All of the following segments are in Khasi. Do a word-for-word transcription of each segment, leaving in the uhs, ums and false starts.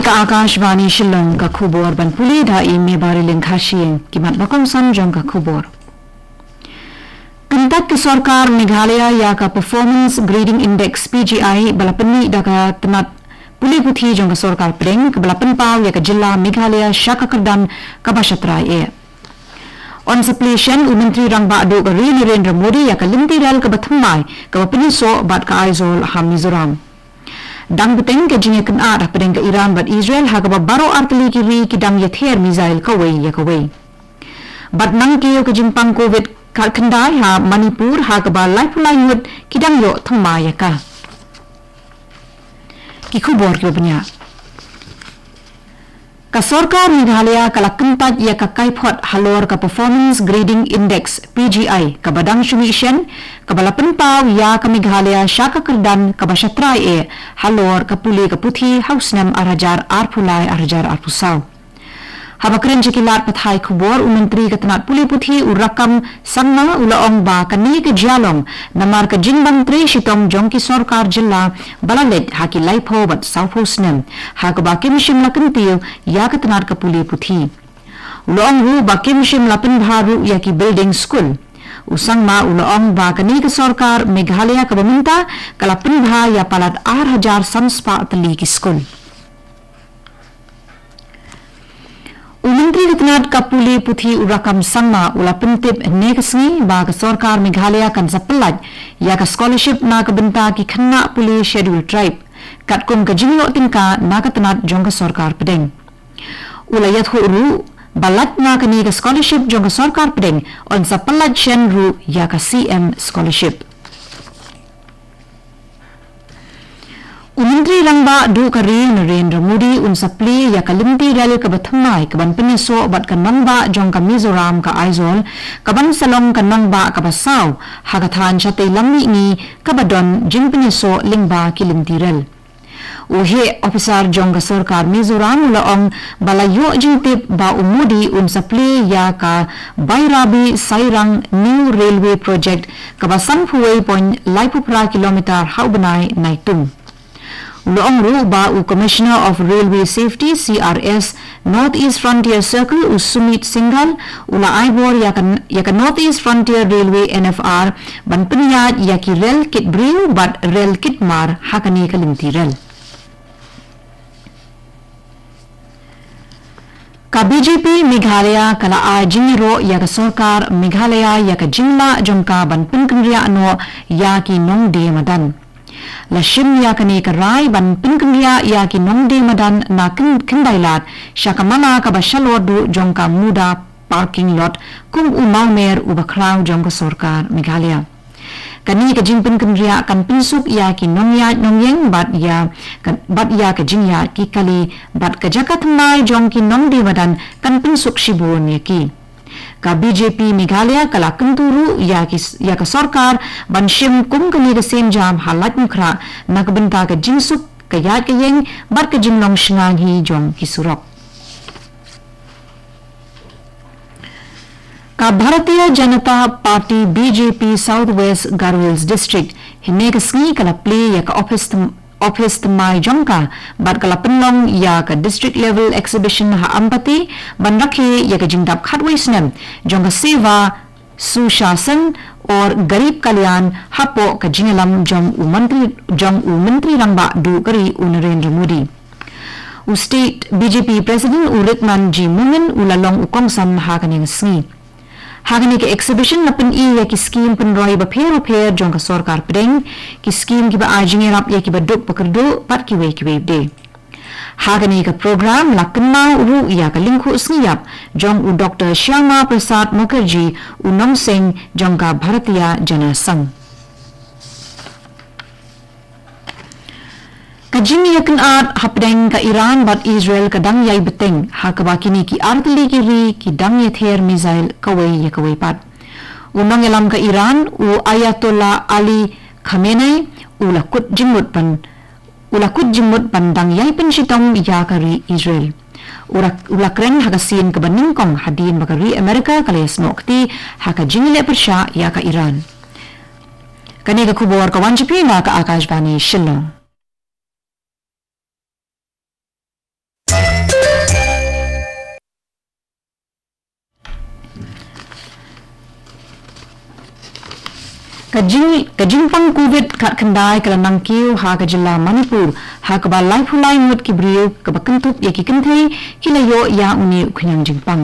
Ka Akashvani Shillong, ka khubor ban pule da i Mebari Lyngkha Syieng. Ki mat ba kongsan jong ka khubor. Kyntait ka sorkar Meghalaya ïa ka Performance Grading Index, P G I, ba la pynmih da ka tnat pule puthi jong ka sorkar pdeng, kaba la pynpaw ïa ka jylla Meghalaya sha ka kyrdan kaba shatrai eh. Yn sa plie shen u Myntri Rangbah Duh ka ri Narendra Modi ïa ka lynti rel kaba thymmai kaba pynïasoh bad ka Aizawl ha Mizoram. Dang bteng, ka jingïakynad hapdeng ka Iran bad Israel, ha kaba baroh artylli ki ri ki dang ïather missile kawei ïa kawei. Bad nangkiew ka jingpang Covid khatkhyndai ha Manipur, ha kaba laiphew lai ngut ki dang ïoh thymmai ïa ka. Ki khubor kiba bniah. Ka sorkar Meghalaya ka la kyntait ïa ka kaiphod halor ka Performance Grading Index, P G I, kaba dang shu mih shen, kaba la pynpaw ïa ka Meghalaya sha ka kyrdan kaba shatrai eh halor ka pule ka puthi ha u snem ar hajar arphew lai, ar hajar arphew saw. Haba kren sha ki lad pathai khubor, u Myntri ka tnat pule puthi u Rakkam Sangma u la ong ba kane ka jia long namar ka jingbymtrei shitom jong ki sorkar jylla ba la leit ha ki laiphew bad sawphew snem, ha kaba kim shym la kyntiew ïa ka tnat ka pule puthi. U la ong ruh ba kim shym la pynbha ruh ïa ki building skul. U Sangma u la ong ba kane ka sorkar Meghalaya kaba mynta ka la pynbha ïa palat ar hajar san spah tylli ki skul. U Myntri ka tnat ka pule puthi u Rakkam Sangma u la pyntip hynne ka sngi ba ka sorkar Meghalaya kan sa pyllait ïa ka scholarship na ka bynta ki khynnah pule Scheduled Tribe, katkum ka jingïoh tyngka na ka tnat jong ka sorkar pdeng. U la ïathuh ruh ba lait na kane ka scholarship jong ka sorkar pdeng, yn sa pyllait shen ruh ïa ka C M scholarship. U Myntri Rangbah Duh ka ri Narendra Modi un sa plie ïa ka lynti rel kaba thymmai kaban pynïasoh bad ka nongbah jong ka Mizoram ka Aizawl, kaban sa long ka nongbah kaba saw ha ka thaiñ shatei lam mihngi kaba don jingpynïasoh lyngba ki lynti rel. U heh ophisar jong ka sorkar Mizoram u la ong ba la ïoh jingtip ba u Modi un sa plie ïa ka Bairabi Sairang New Railway Project, kaba sanphew wei point laiphew phra kilometer ha u bnai Naitung. U la ong ruh ba u Commissioner of Railway Safety, C R S, North East Frontier Circle, u Sumeet Singhal, u la ai bor ïa ka, ïa ka North East Frontier Railway, N F R, ban pynïaid ïa ki rel kit briew bad rel kit mar ha kane ka lynti rel. Ka B J P Meghalaya ka la ai jingïaroh ïa ka sorkar Meghalaya ïa ka jinglah jong ka ban pynkynriah noh ïa ki nongdie madan. La shim ïa kane ka rai ban pynkynriah ïa ki nongdie madan na kyn-, khyndai lad sha ka mala kaba shalor duh jong ka Muda Parking Lot kum u mawmer uba khraw jong ka sorkar Meghalaya. Kane ka jingpynkynriah kan pynsuk ïa ki nongïaid nongïeng bad ïa ka, bad ïa ka jingïaid ki kali bad ka jaka thymmai jong ki nongdie madan kan pynsuk shibun ïa ki. Ka B J P Meghalaya ka la kyntu ruh ïa ki s-, ïa ka sorkar ban shim kum kane ka sienjam ha Laitumkhrah na ka bynta ka jingsuk ka ïaid ka ïeng bad ka jinglong shngaiñ hi jong ki surok. Ka Bharatiya Janata Party, B J P, South West Garo Hills District hynne ka sngi ka la plie ïa ka ophis thm-, ophis thymmai jong ka bad ka la pynlong ïa ka District Level Exhibition ha Ampati ban rakhe ïa ka jingdap khatwei snem jong ka Seva Sushasan aur Garib Kalyan hapoh ka jingïalam jong u Myntri, jong u Myntri Rangbah Duh ka ri u Narendra Modi. U State B J P President u Ritman G Momin u la long u kongsan ha kane ka sngi. Ha kane ka exhibition la pyni ïa ki skim pynroi bapher bapher jong ka sorkar pdeng, ki skim kiba ai jingïarap ïa kiba duk ba kyrduh bad kiwei kiwei de. Ha kane ka program la kynmaw ruh ïa ka lyngkhuh sngi ïap jong u Doctor Shyama Prasad Mukherjee, u nongseng jong ka Bharatiya Janasangh. Ka jingïakynad hapdeng ka Iran bad Israel ka dang ïai bteng, ha kaba kine ki artylli ki ri ki dang ïather missile kawei ïa kawei pat. U nongïalam ka Iran, u Ayatollah Ali Khamenei, u la kut jingmut ban, u la kut jingmut ban dang ïai pynshitom ïa ka ri Israel. U la, u la kren ha ka sien kaba nyngkong hadien ba ka ri Amerika ka la ïasnoh kti ha ka jingïaleh pyrshah ïa ka Iran. Kane ka khubor ka wan sha phi na ka Akashvani Shillong. Ka jing, ka jingpang covid khatkhyndai ka la nang kiew ha ka jylla Manipur, ha kaba laiphew lai ngut ki briew kaba kynthup ïa ki kynthei ki la ïoh ïa une u khñiang jingpang.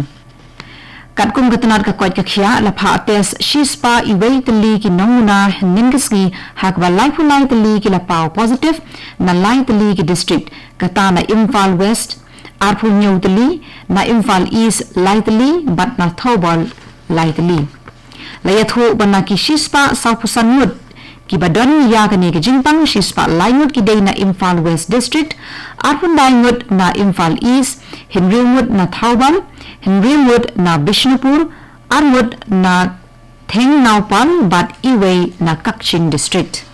Katkum ka tnat ka koit ka khiah, la phah test shispah iwei tylli ki nongmuna hynnin ka sngi, ha kaba laiphew lai tylli ki la paw positive na lai tylli ki district, kata na Imphal West arphew hynñiew tylli, na Imphal East lai tylli, bad na Thoubal lai tylli. La ïathuh ba na ki shispah sawphew san ngut kiba don ïa kane ka jingpang, shispah lai ngut ki dei na Imphal West District, arphew khyndai ngut na Imphal East, hynriew ngut na Thoubal, hynriew ngut na Bishnupur, ar ngut na Tengnoupal bad iwei na Kakching District.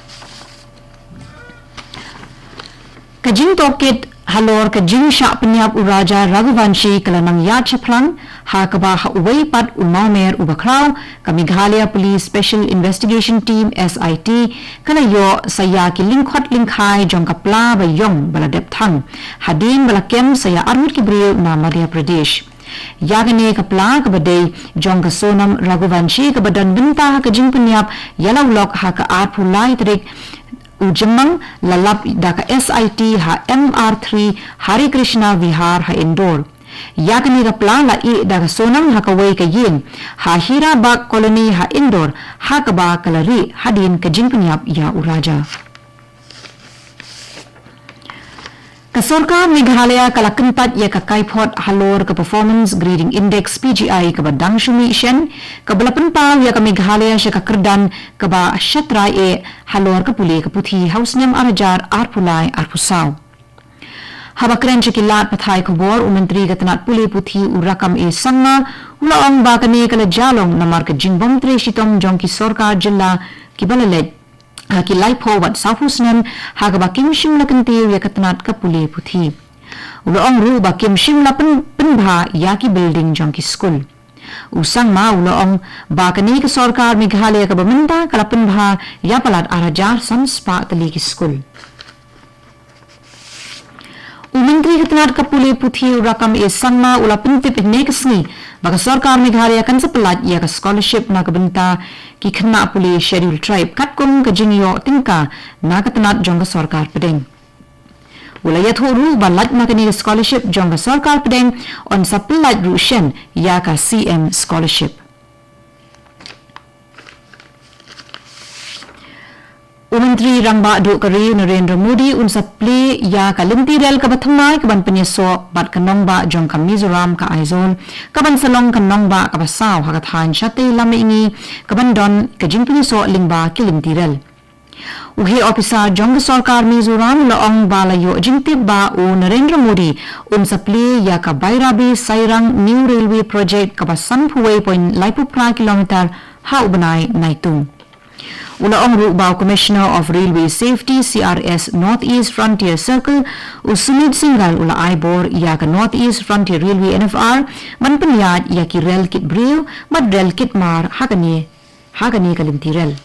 Ka jingtohkit halor ka jingshah pynïap u Raja Raghuvanshi ka la nang ïaid shaphrang, ha kaba ha uwei pat u mawmer uba khraw, ka Meghalaya Police Special Investigation Team, S I T, ka la ïoh sa ïa ki lyngkhot lyngkhai jong ka pla ba ïong ba la dep thang, hadien ba la kem sa ïa arngut ki briew na Madhya Pradesh. Ïa kane ka pla kaba dei jong ka Sonam Raghuvanshi kaba don bynta ha ka jingpynïap ïa la u lok ha ka arphew lai tarik u Jymmang, la lap da ka S I T ha M R three Hare Krishna Vihar ha Indore. Ïa kane ka pla la ïeh da ka Sonam ha kawei ka ïing ha Hirabagh Colony ha Indore, ha kaba ka la rieh hadien ka jingpynïap ïa u Raja. Ka sorkar Meghalaya ka la kyntait ïa ka kaiphod halor ka Performance Grading Index, P G I, kaba dang shu mih shen, kaba la pynpaw ïa ka Meghalaya sha ka kyrdan kaba shatrai eh halor ka pule ka puthi ha u snem ar hajar arphew lai arphew saw. Haba kren sha ki lad pathai khubor, u Myntri ka tnat pule puthi u Rakkam A Sangma u la ong ba kane ka la jia long namar ka jingbym trei shitom jong ki sorkar jylla kiba la leit ha ki laiphew bad sawphew snem, ha kaba kim shym la kyntiew ïa ka tnat ka pule puthi. U la ong ruh ba kim shym la pyn, pynbha ïa ki building jong ki skul. U Sangma u la ong ba kane ka sorkar Meghalaya kaba mynta ka la pynbha ïa palat ar hajar san spah tylli ki skul. U Myntri ka tnat ka pule puthi u Rakkam A Sangma u la pyntip hynne ka sngi ba ka sorkar Meghalaya kan sa pyllait ïa ka scholarship na ka bynta ki khynnah pule Scheduled Tribe katkum ka jingïoh tyngka na ka tnat jong ka sorkar pdeng. U la ïathuh ruh ba lait na kane ka scholarship jong ka sorkar pdeng, yn sa pyllait ruh shen ïa ka C M scholarship. U Myntri Rangbah Duh ka ri u Narendra Modi un sa plie ïa ka lynti rel kaba thymmai kaban pynïasoh bad ka nongbah jong ka Mizoram ka Aizawl, kaban sa long ka nongbah kaba saw ha ka thaiñ shatei lam mihngi, kaban don ka jingpynïasoh lyngba ki lynti rel. U heh ophisar jong ka sorkar Mizoram u la ong ba la ïoh jingtip ba u Narendra Modi un sa plie ïa ka Bairabi Sairang New Railway Project kaba sanphew wei point laiphew phra kilometer ha u bnai Naitung. U la ong ruh ba u Commissioner of Railway Safety, C R S, North East Frontier Circle, u Sumit Singhal, u la ai bor ïa ka North East Frontier Railway, N F R, ban pynïaid ïa ki rel kit briew bad rel kit mar ha kane, ha kane ka lynti rel.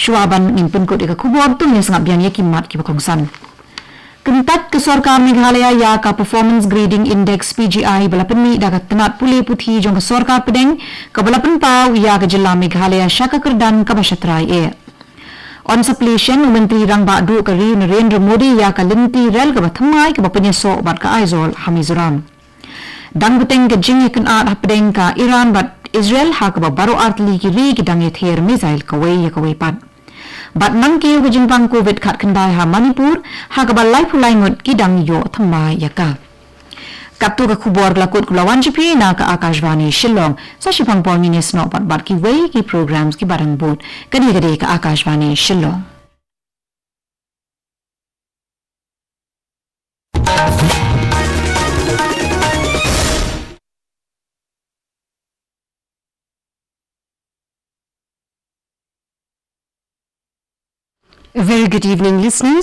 Shuwa ban ngin pynkut ïa ka khubor, to ngin sngap biang ïa ki mat kiba kongsan. Kyntait ka sorkar Meghalaya ïa ka Performance Grading Index, P G I, ba la pynmih da ka tnat pule puthi jong ka sorkar pdeng, kaba la pynpaw ïa ka jylla Meghalaya sha ka kyrdan kaba shatrai eh. Yn sa plie shen u Myntri Rangbah Duh ka ri u Narendra Modi ïa ka lynti rel kaba thymmai kaba pynïasoh bad ka Aizawl ha Mizoram. Dang bteng ka jingïakynad hapdeng ka Iran bad Israel, ha kaba baroh artylli ki ri ki dang ïather missile kawei ïa kawei pat. Bad nang kiew ka jingpang covid khatkhyndai ha Manipur, ha kaba laiphew lai ngut ki dang ïoh thymmai ïa ka. Katto ka khubor ka la kut, ka la wan sha phi na ka Akashvani Shillong. Sa shiphang por ngin ïasnoh pat bad kiwei ki programs kiba dang bud. Kane ka dei ka Akashvani Shillong. A very good evening, listeners.